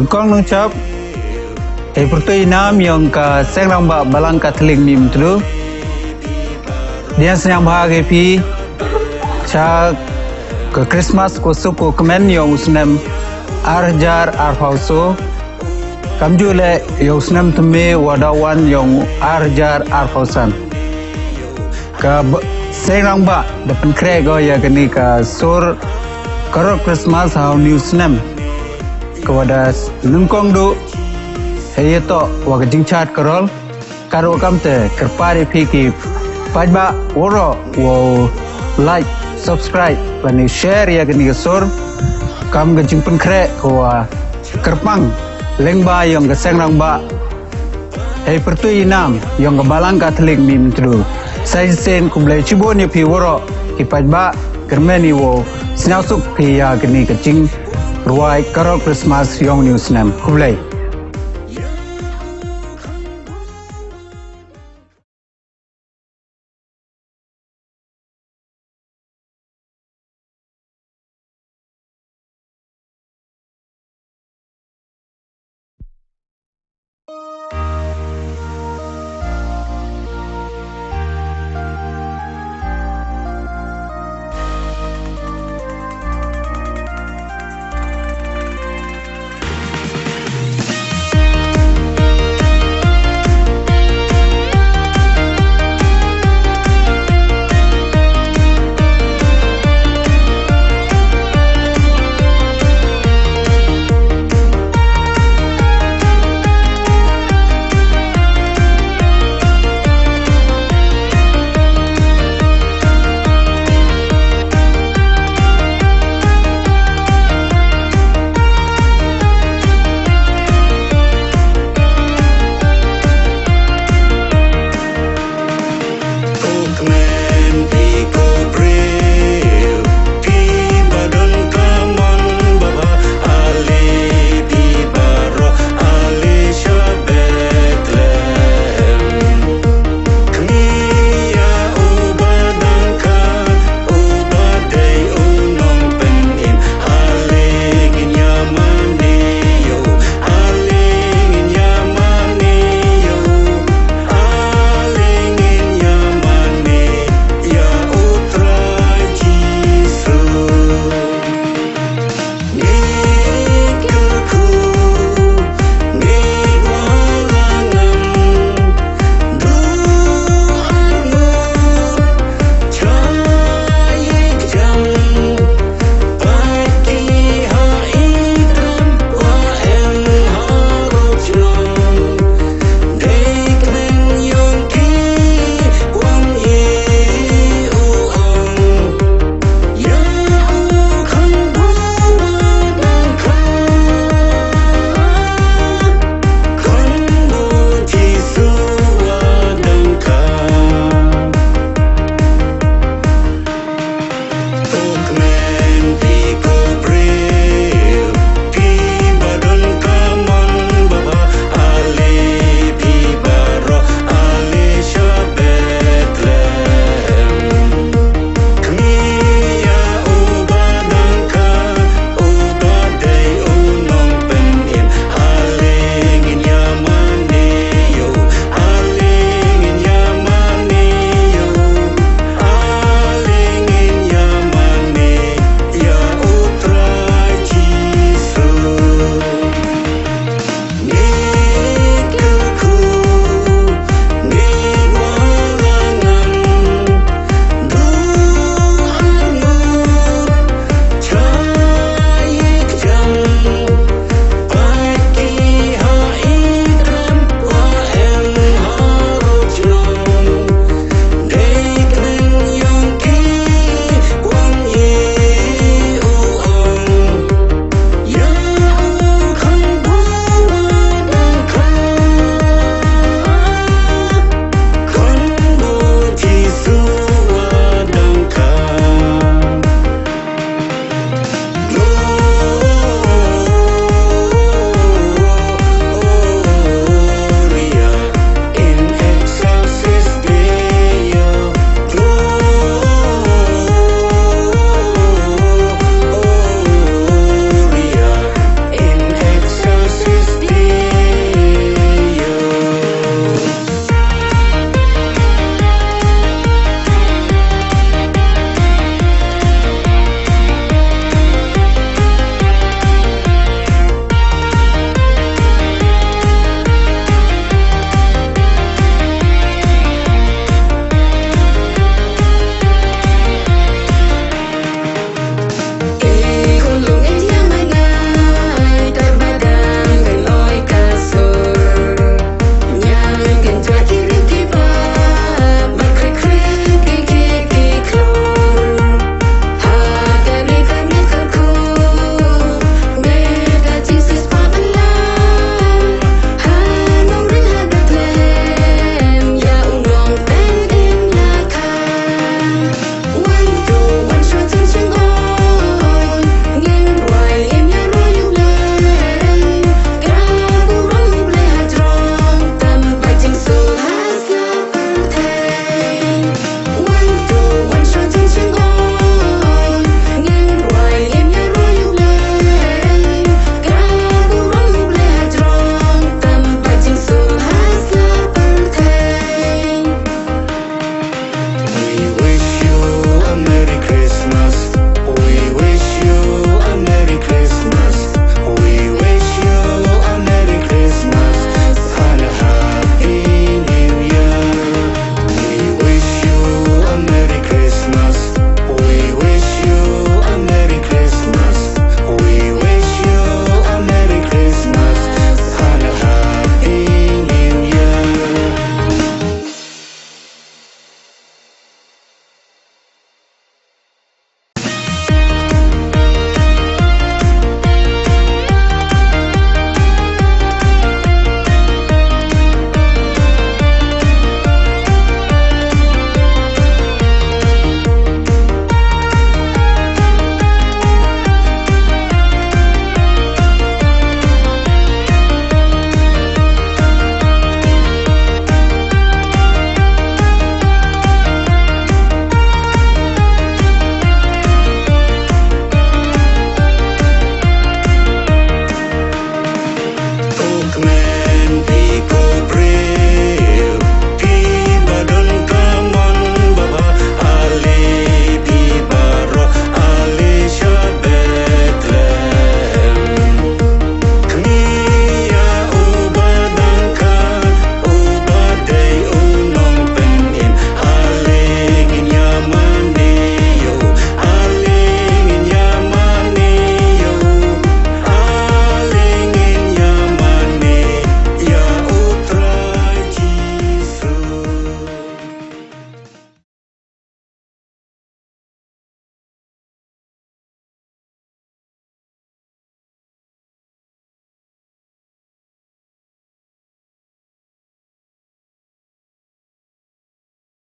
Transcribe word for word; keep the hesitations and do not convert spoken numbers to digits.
Kong nong chap, hei pyrthuh i nam yong ka Seng Rangbah Balang Katholik Mihmyntdu. Dian sniang bha ke phi cha ka Christmas ko suk ko kmen yong u snem ar hajar arphaw so. Kamjule yong u snem thymme wa da wan yong ar hajar arphaw san. Ka Seng Rangbah da pynkhreh ko ya kani ka sur Carol Christmas ha u ni u snem. Ka wa da nyngkong du hei ya to wa ka jingchat Carol. Ka ro kam te kyrpad i phi ki paidbah woro wow like, subscribe, lane share ya kani ka sur. Kam ka jingpynkhreh ko wa kyrpang lyngba yong ka Seng Rangbah hei pyrthuh i nam yong ka Balang Katholik Mihmyntdu. Sa shisien khublei chibun ya phi woro ki paidbah, kyrmen i wow sniawsuk phi ya kani ka jingrwai Carol Christmas yong u ni u snem. Khublei.